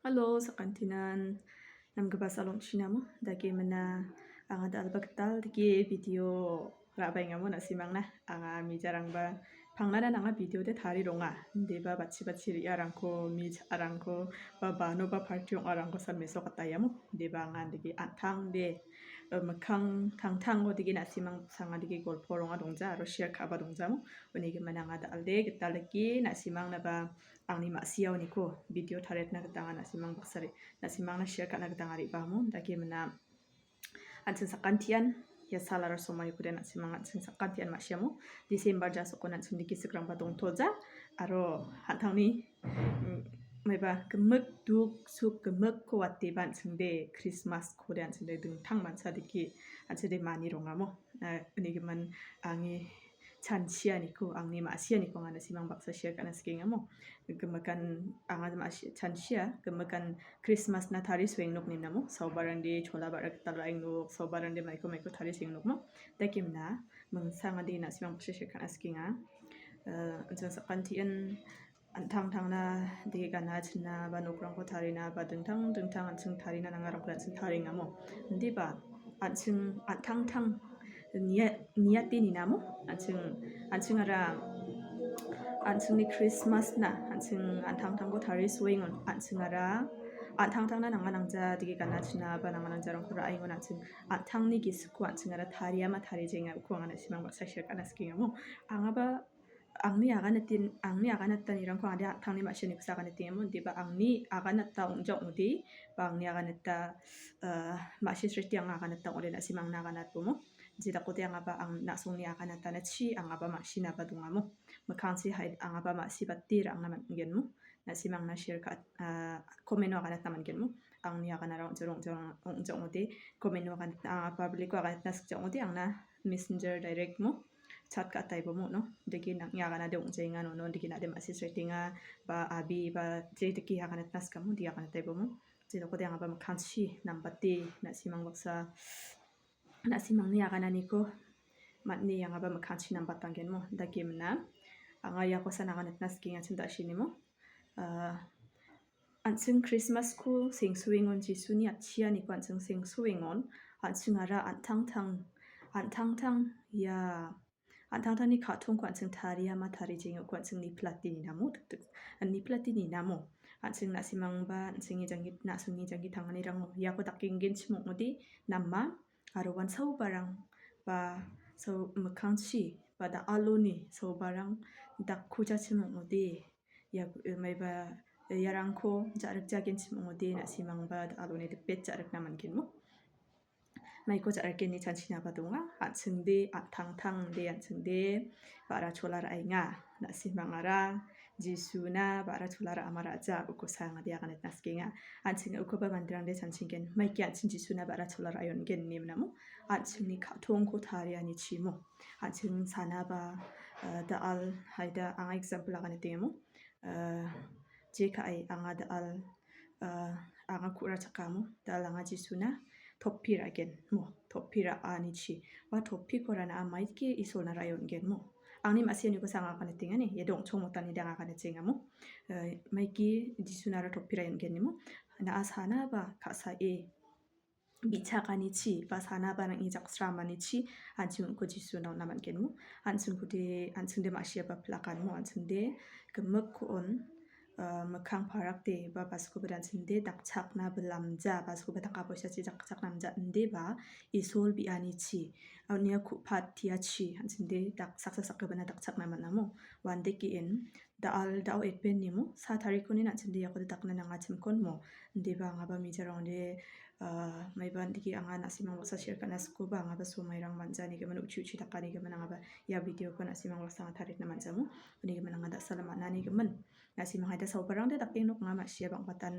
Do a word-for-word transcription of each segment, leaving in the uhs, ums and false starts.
Halo, sakantinan namgipa salon chinamo, dake mina anga dalba gital dake video ra·baengamo na·simangna. Anga mijarangba pangnanan anga video de tari ronga. Deba bachi bachi re·arangko, mijarangko, ba bano ba party ong·arangko san meso katayamo. Deba anga dake an·tangde, eh, mikkang tangtango dake na·simang sanga dake golpo ronga dongja, aro share ka·ba dongjamo. Uni gimin anga dalde gital dake na·simangnaba angni ma·siaoniko video tariatna gita anga na·simang baksari, na·simangna share ka·na gita anga re·baamo. Dake mina an·ching sakantian ia salara somaiko de na·simang an·ching sakantian ma·siamo. December jasoko an·ching dake sikrangba dongtoja. Aro an·tangni, mm, maiba gimik duk suk gimikko wateba an·ching de Christmas-ko de an·ching de dingtang mancha dake an·ching de mani rongamo. Eh, uni gimin angni chanchianiko, angni ma·sianiko anga na·simang baksa share ka·na sikengamo. Gimikan anga ma·si-, chanchia, gimikan Christmas-na tari sueng nok ninamo. Saobarangde chola ba·ra gital ra·eng nok, saobarangde maiko maiko tari sueng nokmo. Dake mina, mingsangade na·simang baksa share ka·na sikenga. Eh, an·ching sakantian an·tangtangna de gana china ba nokrangko tarina ba dingtang dingtang an·ching tarina nangarangko an·ching taringamo. Indiba an·ching an·tangtang nia-, niate ninamo. An·ching, an·chingara an·chingni Christmas-na an·ching an·tangtangko tari suengon an·chingara an·tangtangna nanga nangja dike gana china ba nanga nangjarangko ra·engon an·ching an·tangni gisikko an·chingara tariama tarijenga uko anga na·simang baksa share ka·na sikengamo. Angaba angni aganatin-, angni aganatanirangko ade an·tangni ma·sianikosa aganatengamo, indiba angni aganata ong·ja ong·ode, ba angni aganata, eh, ma·sisreti anga aganata ong·ode, na·simangna aganatbomo. Jedakode angaba ang na·songni aganatana chi angaba ma·sinaba dongamo. Mikkangchi hai angaba ma·sibate ra·angna man·genmo. Na·simangna share ka-, ah, comment-o aganatna man·genmo. Angni aganara ong·ja ong·ja ong·ja ong·ode, comment-o aganatna, ah, public-o aganatna sikja ong·ode, angna messenger direct mo. Chat ka·ataibo mo·no. Dake nang·ni aganade ong·jaenga nono, dake nade ma·sisretenga, ba abi, ba je dake aganatna sikamo, dake aganataibo mo. Jedakode angaba mikkangchi nambate na·simang baksa, na·simangni agananiko man·e angaba mikkangchi nambatanggenmo. Dake mina. Anga iako san aganatna sikenga chim da·sinimo. Ah, an·ching Christmas-ko sengsuengon, Jisuni atchianiko an·ching sengsuengon, an·chingara an·tangtang, an·tangtang ia an·tangtangni ka·tongko an·ching tariama tarijengako an·ching niplate ninamo, dikdik, niplate ninamo. An·ching na·simangba an·chingni janggi, na·songni janggi tanganirango iako dakenggenchim ong·ode nama aro uan saobarang ba sao mikkangchi ba da·aloni saobarang dakojachim ong·ode. Ia, maiba, iarangko ja·rikjagenchim ong·ode, na·simangba da·aloni dipet ja·rikna man·genmo. Maiko ja·rikeni chanchinaba donga. An·chingde, an·tangtangde, an·chingde, ba·ra chola ra·enga. Na·simangara, Jisuna, ba·ra chola ra·ama ra·ja, uko sangade aganatna sikenga. An·ching ukoba manderangde chanchingen. Maike an·ching Jisuna ba·ra chola ra·e on·gen ine minamo. An·chingni ka·tongko tarianichimo. An·ching sanaba, ah, da·al, haida, anga example aganatengamo. Ah, je ka·e anga da·al, ah, anga ku·ra chakamo, da·al anga Jisuna topi ra·gen mo, topi ra·anichi. Ua topiko rana a maidike Isolna ra·e on·gen mo. Angni ma·sianiko sa anga aganatengani, ia dongchong motanide anga aganatengamo. Ah, maike Jisunara topi ra·e on·gen mo. Na·a sanaba ka·sae bi·chaganichi ba sanabarang ijaksramanichi an·ching uko Jisuna on·na man·genmo. An·chingkode, an·chingde ma·siaba pilakanmo, an·chingde gimikko on, ah, mikkang parakde ba baskoba an·chingde dakchakna bilamja, baskoba taka poisachi dakchakna namja indeba Isol bi·anichi, unia ku·patiachi an·chingde dak-, saksa sakgipina dakchakna man·amo. Uandake in da·al da·o etben nimo sa tarikoni an·chingde iakode dakna nangachimkon mo. Indeba angaba mijarangde, ah, maiba indake anga na·simang baksa share ka·na sikoba angaba somairang man·janigimin uchi uchi dakanigimin angaba ia video-ko na·simang baksa anga taritna man·jamo. Unigimin anga da·sala man·anigimin. Na·simang haida saobarangde dakeng nok anga ma·sia bang·batan,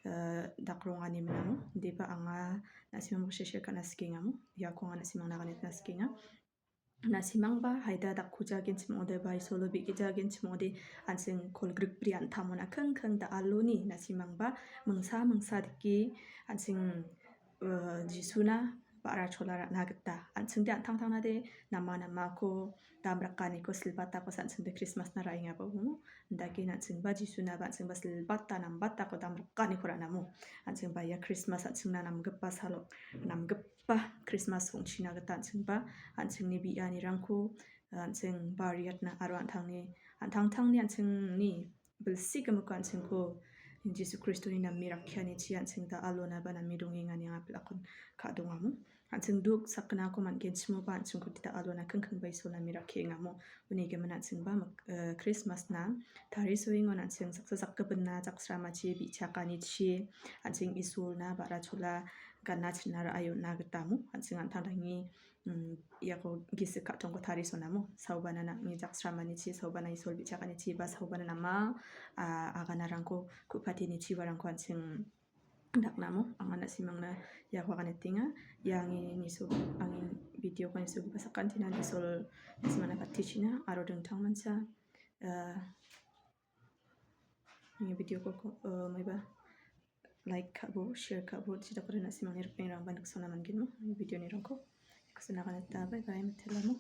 ah, dakrongani minamo. Indeba anga na·simang baksa share ka·na sikengamo. Iako anga na·simangna aganatna sikenga. Na·simangba haida dakkujagenchim ong·ode ba Isolo bi·gijagenchim ong·ode an·ching kolgrikbri an·tamona kingking da·aloni na·simangba mingsa mingsa dike an·ching, eh, Jisuna ba·ra chola ra·na gita, an·chingde an·tangtangnade nama namako, damrakaniko, silbatako an·chingde Krismasna ra·engaba uno. Indake an·chingba Jisunaba an·chingba silbata nambatako damrakaniko ra·namo. An·chingba ia Krismas an·chingna namgipa salok, namgipa Krismas ong·china gita an·chingba an·chingni bianirangko, an·chingba riatna aro an·tangni, an·tangtangni an·chingni bilsi gimikko an·chingko Jisu Kristoni name rakkianichi an·ching da·alonaba name dongenga ine anga bilakon ka·dongamo. An·ching duk sakgnako man·genchimoba an·chingko da·alona kingkingba Isol name rakkiengamo. Uni gimin an·chingba mik-, eh, Krismasna tarisoengon an·ching saksa sakgipinna jaksramachi bi·chakanichi an·ching Isolna ba·ra chola gana china ra·e on·na gitamo. An·ching an·tangtangni, mm, iako gisik ka·tongko tarisonamo. Saubana nang·ni jaksramanichi, saubana Isol bi·chakanichi, ba saubana nama, a, aganarangko ku·patenichibarangko an·ching daknamo. Anga na·simangna iako aganitenga. Ia angni niso-, angni videoko nisogipa sakantinan Isol na·simangna patichina aro dingtangmancha, a, angni videoko ko-, a, maiba like ka·bo, share ka·bo, chidakoda na·simangni ripengrangba niksona man·genmo angni videonirangko. Ikusana aganata, bye bye, mitelamo.